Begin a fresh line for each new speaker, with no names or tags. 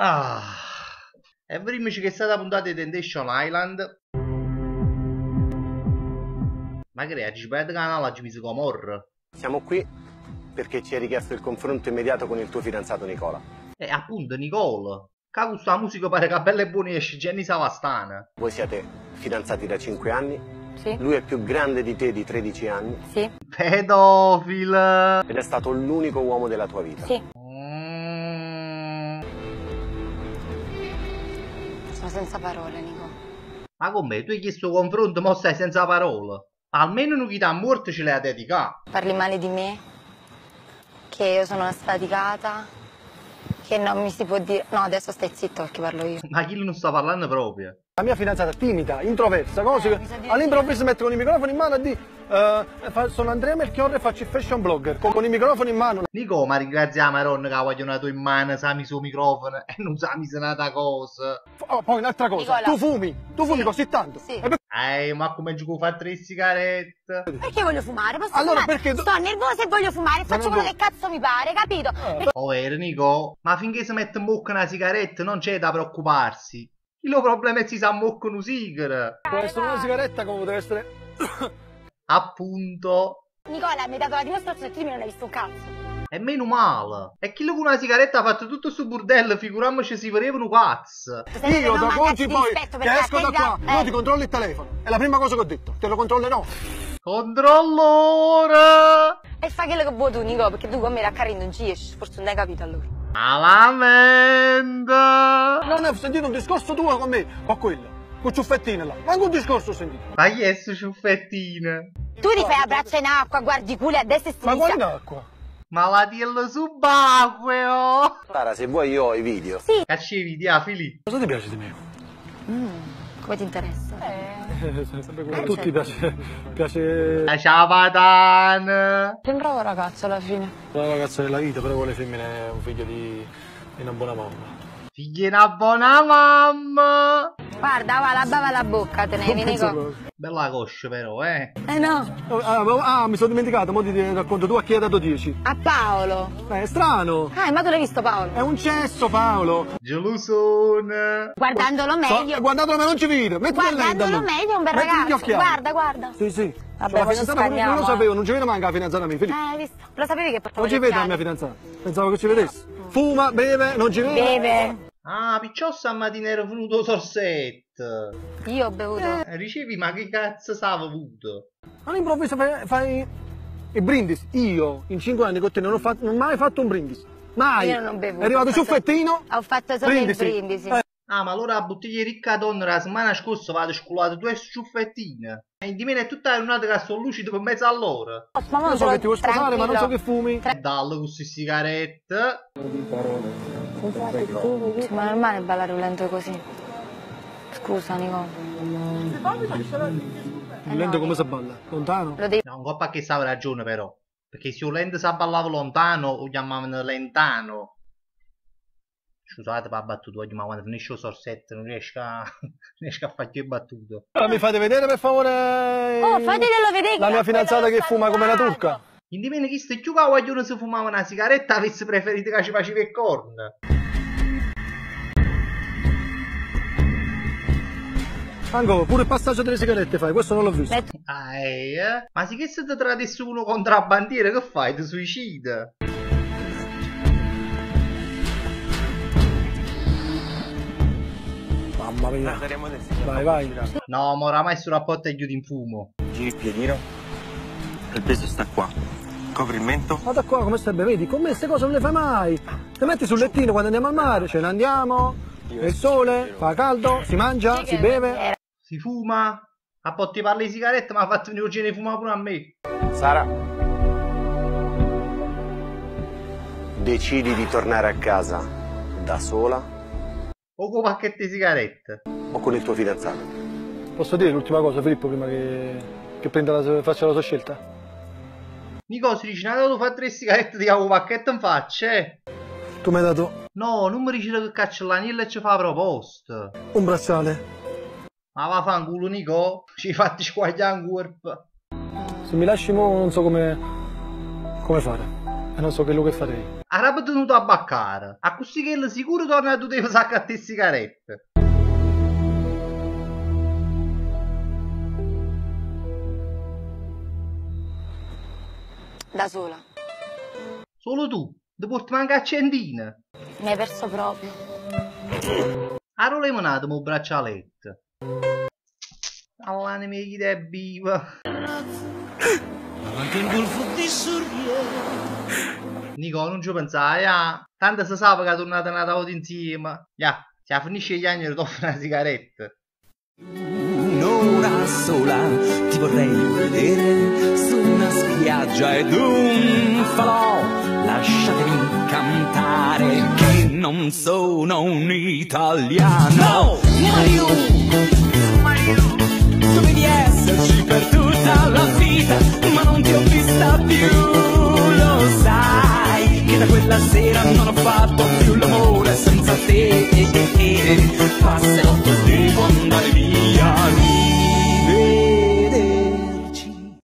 Ah. E vedimmoce chest'ata puntata 'e Temptation Island. Ma che è, aggio sbagliato canale, aggio miso Gomorra.
Siamo qui perché ci hai richiesto il confronto immediato con il tuo fidanzato Nicola.
Appunto, Nicola. Ca con sta musica pare che bella e buona esce Genny Savastano.
Voi siete fidanzati da 5 anni.
Sì.
Lui è più grande di te di 13 anni.
Sì.
Pedofilo.
Ed è stato l'unico uomo della tua vita.
Sì. Sono senza parole, Nico.
Ma com'è? Tu hai chiesto confronto, mo stai senza parole. Almeno un chi t'ha morto ce l'hai dedicata.
Parli male di me, che io sono una sfaticata, che non mi si può dire... No, adesso stai zitto perché parlo io.
Ma chi non sta parlando proprio?
La mia fidanzata timida, introversa, così, all'improvviso mette con il microfono in mano e dice sono Andrea Melchiorre e faccio il fashion blogger, con il microfono in mano.
Nico, ma ringrazia Maronna che ha guadagnato in mano, sa mi suo microfono e non sa mi un'altra cosa.
Oh, poi un'altra cosa,
Nicola.
tu fumi così tanto.
Sì.
E per...
Ma come gioco fa tre sigarette?
Perché voglio fumare? Posso
allora
fumare?
Perché...
Sto nervosa e voglio fumare, faccio quello che cazzo mi pare, capito? Perché...
Povero Nico, ma finché si mette in bocca una sigaretta non c'è da preoccuparsi. Il problema è se si ammocca un sigaro.
Può essere una sigaretta come potrebbe essere...
Appunto.
Nicola, mi hai dato la dimostrazione e tu non hai visto un cazzo.
E meno male. E chi con una sigaretta ha fatto tutto sto bordello, figuriamoci si vedeva un cazzo.
Io da oggi poi che esco da qua, io ti controllo il telefono. È la prima cosa che ho detto, te lo controllerò.
Controllo ora!
E fa quello che vuoi tu, Nico, perché tu con me la carri non ci esci, forse non hai capito allora.
Malamente!
Non ho sentito un discorso tuo con me, con quello, con ciuffettino là. Manco un discorso ho sentito.
Ma chi è sto ciuffettino?
Tu ti fai a braccia in acqua, guardi i culi a destra e a sinistra.
Ma guarda in acqua?
Ma la tiella subacqueo!
Sara, se vuoi io ho i video.
Sì.
Cacci i video, ah, Filippo.
Cosa ti piace di me?
Come ti interessa?
A tutti piace... piace...
La ciao patana!
Sei un bravo ragazzo alla fine.
Una ragazza della vita, però con le femmine è un figlio di una buona mamma.
Figlio di una buona mamma!
Guarda, va, la bava alla bocca, te ne vieni con...
Bella coscia però, eh!
Eh no!
Ah, mi sono dimenticato, mo ti racconto, tu a chi hai dato 10?
A Paolo!
È strano!
Ah, ma tu l'hai visto Paolo?
È un cesso Paolo!
Gelosone!
Guardandolo meglio!
Guardandolo me non ci vedo! Mettiti
Guardandolo meglio è un bel ragazzo! Guarda, guarda!
Sì, sì!
Vabbè, poi ci scanniamo,
non lo sapevo, non ci vedo manca la fidanzata mia, Filippo!
Hai visto? Lo sapevi che portavo
Non ci vedo la mia fidanzata, pensavo che ci vedessi! Fuma, beve, non ci vede!
Beve!
Ah, picciò stamattina era venuto sorsetto.
Io ho bevuto.
Ricevi, ma che cazzo sa bevuto?
All'improvviso fai il brindisi. Io in 5 anni con te non ho, non ho mai fatto un brindisi. Mai.
Io non ho bevuto.
È arrivato ciuffettino.
Ho fatto solo
brindisi.
il brindisi.
Ah, ma allora la bottiglia di ricca donna la settimana scorsa vado sculato due ciuffettine. E di meno è tutta un'altra che sono lucido per mezzo all'ora.
Ma
non so che ti vuoi sposare, ma non so che fumi.
Dallo con queste sigarette.
Sì, ma è normale ballare un lento così? Scusa, Nico.
Il lento come si balla? Lontano?
Lo devi...
No, un coppa che stava ragione però. Perché se un lento si ballava lontano, lo chiamavano lentano. Scusate per la battuta, ma quando finisce il sorsetto non riesco a, non riesco a fare più battute.
Allora, mi fate vedere per favore?
Oh, fatelo vedere!
La mia fidanzata che fuma come una turca.
In di meno chi sta più che guaglione si fumava una sigaretta avesse preferito che ci faceva il corno.
Anco, pure il passaggio delle sigarette fai, questo non l'ho visto.
Ah, Ma se che se ti tradisse uno contrabbandiere, che fai? Ti suicida?
Mamma mia. Vai, vai.
No, ma oramai sto rapporto è chiuso in fumo.
Giri il piedino. Il peso sta qua. Copri il mento.
Ma da qua come stai? Vedi, con me queste cose non le fai mai. Ti metti sul lettino quando andiamo al mare, ce ne andiamo. Il sole, fa caldo, si mangia, si beve.
Si fuma. A poi ti parli di sigarette, ma ha fatto venire il fuma pure a me.
Sara, decidi di tornare a casa da sola
o con pacchetto di sigarette
o con il tuo fidanzato.
Posso dire l'ultima cosa, Filippo, prima che prenda la, faccia la sua scelta?
Nico, si dice, tu fai tre sigarette ti cavo un pacchetto in faccia, eh?
Tu mi hai dato...
No, non mi dici che caccia l'anello e ci fa la proposta.
Un bracciale.
Ma va fanculo, Nico, ci fatti squagliare un corpo.
Se mi lasci mo non so come fare. E non so quello che farei.
Arapete nu tabaccaro, accussì che sicuro torna a tu devi sacca a te sigarette.
Da sola.
Solo tu, ti porti manca accendina.
Mi hai perso proprio.
Aro le menate mo braccialetto. All'anima chi è viva. Nico, non ci pensare, ah. Tanto si sa che è tornata una volta insieme. Ya, se la finisce gli anni ti offro una sigaretta.
Un'ora sola ti vorrei vedere su una spiaggia ed un falò. Lasciatemi cantare che non sono un italiano. Mario, Mario, dovevi esserci per tutta la vita, ma non ti ho vista più. Lo sai che da quella sera non ho fatto più l'amore.